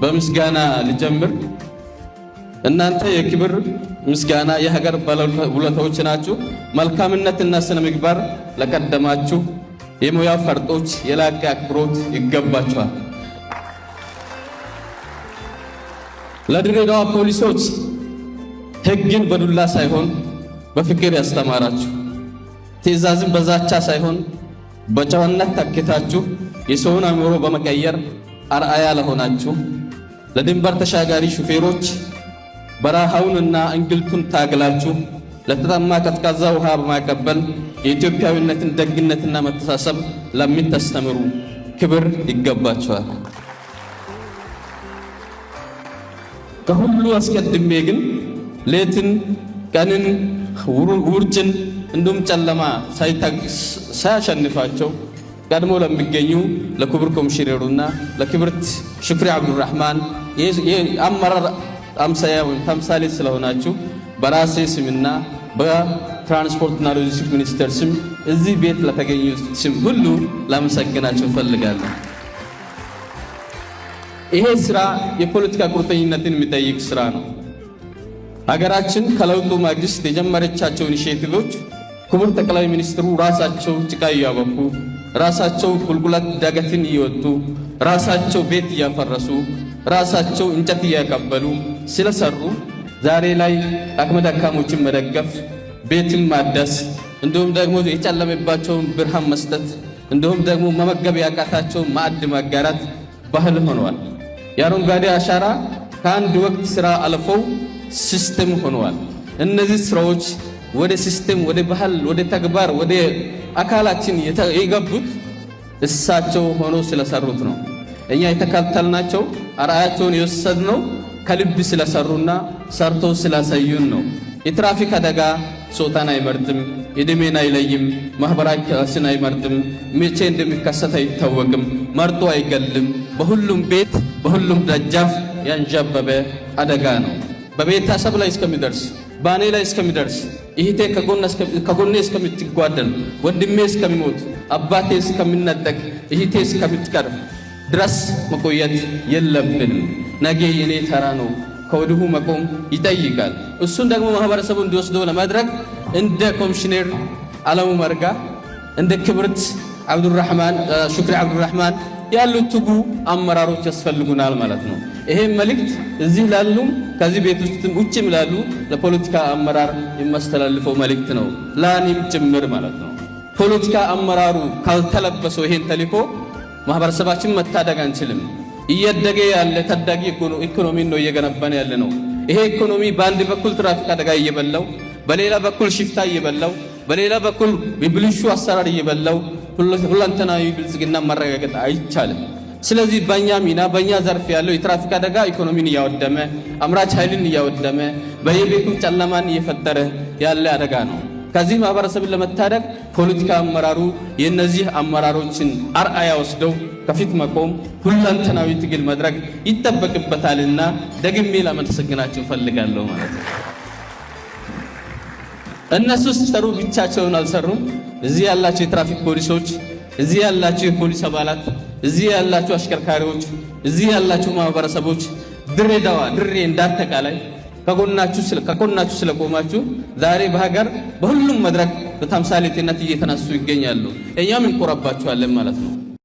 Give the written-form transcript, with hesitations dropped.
በምስጋና ልጀምር። እናንተ የክብር ምስጋና የሀገር ባለውለታዎች ናችሁ። መልካምነትና ስነ ምግባር ለቀደማችሁ የሙያ ፈርጦች የላቀ አክብሮት ይገባችኋል። ለድሬዳዋ ፖሊሶች ሕግን በዱላ ሳይሆን በፍቅር ያስተማራችሁ፣ ትዕዛዝን በዛቻ ሳይሆን በጨዋነት ተክታችሁ የሰውን አእምሮ በመቀየር አርአያ ለሆናችሁ፣ ለድንበር ተሻጋሪ ሹፌሮች በረሃውንና እንግልቱን ታግላችሁ ለተጠማ ቀዝቃዛ ውሃ በማቀበል የኢትዮጵያዊነትን ደግነትና መተሳሰብ ለምታስተምሩ ክብር ይገባችኋል። ከሁሉ አስቀድሜ ግን ሌትን፣ ቀንን፣ ውርጭን እንዲሁም ጨለማ ሳያሸንፋቸው ቀድሞ ለሚገኙ ለክቡር ኮሚሽነሩና ለክብርት ሽኩሪ አብዱራህማን የአመራር አምሳያ ወይም ተምሳሌት ስለሆናችሁ በራሴ ስምና በትራንስፖርትና ሎጂስቲክስ ሚኒስቴር ስም እዚህ ቤት ለተገኙ ስም ሁሉ ላመሰግናችሁ እፈልጋለሁ። ይሄ ስራ የፖለቲካ ቁርጠኝነትን የሚጠይቅ ስራ ነው። ሀገራችን ከለውጡ ማግስት የጀመረቻቸው initiative ኦች ክቡር ጠቅላይ ሚኒስትሩ ራሳቸው ጭቃ እያቦኩ፣ ራሳቸው ቁልቁለት ዳገትን እየወጡ፣ ራሳቸው ቤት እያፈረሱ፣ ራሳቸው እንጨት እያቀበሉ ስለሰሩ ዛሬ ላይ አቅመ ደካሞችን መደገፍ፣ ቤትን ማደስ፣ እንዲሁም ደግሞ የጨለመባቸውን ብርሃን መስጠት፣ እንዲሁም ደግሞ መመገብ ያቃታቸውን ማዕድ ማጋራት ባህል ሆነዋል። የአረንጓዴ አሻራ ከአንድ ወቅት ስራ አልፈው system ሆነዋል። እነዚህ ስራዎች ወደ system፣ ወደ ባህል፣ ወደ ተግባር፣ ወደ አካላችን የገቡት እሳቸው ሆኖ ስለሰሩት ነው። እኛ የተከተልናቸው አርአያቸውን የወሰድነው ከልብ ስለሰሩና ሰርተው ስላሳዩን ነው። የትራፊክ አደጋ ጾታን አይመርጥም፣ እድሜን አይለይም፣ ማህበራዊ class ን አይመርጥም፣ መቼ እንደሚከሰት አይታወቅም፣ መርጦ አይገልም። በሁሉም ቤት በሁሉም ደጃፍ ያንዣበበ አደጋ ነው። በቤተሰብ ላይ እስከሚደርስ፣ ባኔ ላይ እስከሚደርስ፣ እህቴ ከጎኔ እስከምትጓደል፣ ወንድሜ እስከሚሞት፣ አባቴ እስከሚነጠቅ፣ እህቴ እስከምትቀር ድረስ መቆየት የለብንም። ነገ የኔ ተራ ነው። ከወዲሁ መቆም ይጠይቃል። እሱን ደግሞ ማህበረሰቡ እንዲወስደው ለማድረግ እንደ ኮሚሽነር አለሙ መርጋ፣ እንደ ክብርት አብዱራህማን ሹክሪ አብዱራህማን ያሉ ትጉ አመራሮች ያስፈልጉናል ማለት ነው። ይሄ መልእክት እዚህ ላሉም ከዚህ ቤት ውስጥ ውጭም ላሉ ለፖለቲካ አመራር የማስተላልፈው መልእክት ነው፣ ላኔም ጭምር ማለት ነው። ፖለቲካ አመራሩ ካልተለበሰው ይሄን ተልዕኮ ማህበረሰባችን መታደግ አንችልም። እያደገ ያለ ታዳጊ ኢኮኖሚን ነው እየገነባን ያለ ነው። ይሄ ኢኮኖሚ በአንድ በኩል ትራፊክ አደጋ እየበላው፣ በሌላ በኩል ሽፍታ እየበላው፣ በሌላ በኩል የብልሹ አሰራር እየበላው ሁለንተናዊ ብልጽግና ማረጋገጥ አይቻልም። ስለዚህ በእኛ ሚና በእኛ ዘርፍ ያለው የትራፊክ አደጋ ኢኮኖሚን እያወደመ፣ አምራች ኃይልን እያወደመ፣ በየቤቱ ጨለማን እየፈጠረ ያለ አደጋ ነው። ከዚህ ማህበረሰብን ለመታደግ ፖለቲካ አመራሩ የእነዚህ አመራሮችን አርአያ ወስደው ከፊት መቆም፣ ሁለንተናዊ ትግል መድረግ ይጠበቅበታልና ደግሜ ላመሰግናቸው እፈልጋለሁ ማለት ነው። እነሱ ሲሰሩ ብቻቸውን አልሰሩም። እዚህ ያላቸው የትራፊክ ፖሊሶች፣ እዚህ ያላቸው የፖሊስ አባላት፣ እዚህ ያላችሁ አሽከርካሪዎች፣ እዚህ ያላችሁ ማህበረሰቦች፣ ድሬዳዋ ድሬ እንዳጠቃላይ ከጎናችሁ ስለቆማችሁ ዛሬ በሀገር በሁሉም መድረክ በተምሳሌትነት እየተነሱ ይገኛሉ። እኛም እንኮራባችኋለን ማለት ነው።